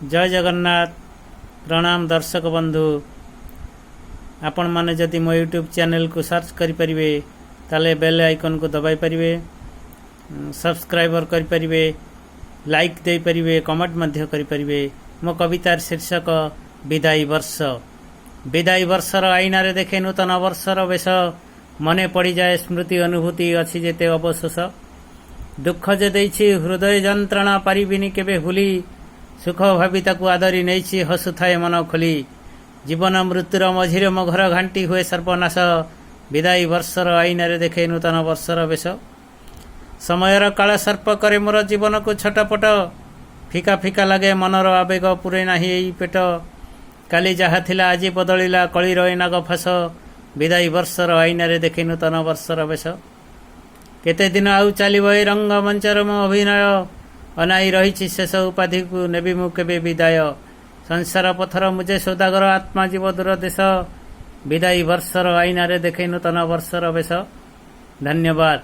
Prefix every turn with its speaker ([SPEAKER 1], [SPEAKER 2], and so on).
[SPEAKER 1] ଜୟ ଜଗନ୍ନାଥ। ପ୍ରଣାମ ଦର୍ଶକ ବନ୍ଧୁ। ଆପଣମାନେ ଯଦି ମୋ ୟୁଟ୍ୟୁବ୍ ଚ୍ୟାନେଲକୁ ସର୍ଚ୍ଚ କରିପାରିବେ, ତାହେଲେ ବେଲ୍ ଆଇକନ୍କୁ ଦବାଇ ପାରିବେ, ସବସ୍କ୍ରାଇବର କରିପାରିବେ, ଲାଇକ୍ ଦେଇପାରିବେ, କମେଣ୍ଟ ମଧ୍ୟ କରିପାରିବେ। ମୋ କବିତାର ଶୀର୍ଷକ ବିଦାୟୀ ବର୍ଷ। ବିଦାୟୀ ବର୍ଷର ଆଇନାରେ ଦେଖେ ନୂତନ ବର୍ଷର ବେଶ। ମନେ ପଡ଼ିଯାଏ ସ୍ମୃତି, ଅନୁଭୂତି, ଅଛି ଯେତେ ଅବଶୋଷ। ଦୁଃଖ ଯେ ଦେଇଛି ହୃଦୟ ଯନ୍ତ୍ରଣା, ପାରିବିନି କେବେ ଭୁଲି। ସୁଖ ଭାବି ତାକୁ ଆଦରି ନେଇଛି, ହସୁଥାଏ ମନ ଖୋଲି। ଜୀବନ ମୃତ୍ୟୁର ମଝିରେ ମୋ ଘର ଘାଣ୍ଟି ହୁଏ ସର୍ବନାଶ। ବିଦାୟୀ ବର୍ଷର ଆଇନାରେ ଦେଖେ ନୂତନ ବର୍ଷର ବେଶ। ସମୟର କାଳ ସର୍ପ କରେ ମୋର ଜୀବନକୁ ଛଟପଟ। ଫିକା ଫିକା ଲାଗେ ମନର ଆବେଗ, ପୁରେ ନାହିଁ ଏଇ ପେଟ। କାଲି ଯାହା ଥିଲା ଆଜି ବଦଳିଲା, କଳିର ଏ ନାଗ ଫାଶ। ବିଦାୟୀ ବର୍ଷର ଆଇନାରେ ଦେଖେ ନୂତନ ବର୍ଷର ବେଶ। କେତେ ଦିନ ଆଉ ଚାଲିବ ଏ ରଙ୍ଗମଞ୍ଚର ମୋ ଅଭିନୟ? ଅନାଇ ରହିଛି ଶେଷ ଉପାଧିକୁ, ନେବି ମୁଁ କେବେ ବିଦାୟ? ସଂସାର ପଥର ମୁଁ ଯେ ସୌଦାଗର, ଆତ୍ମା ଯିବ ଦୂର ଦେଶ। ବିଦାୟୀ ବର୍ଷର ଆଇନାରେ ଦେଖେ ନୂତନ ବର୍ଷର ବେଶ। ଧନ୍ୟବାଦ।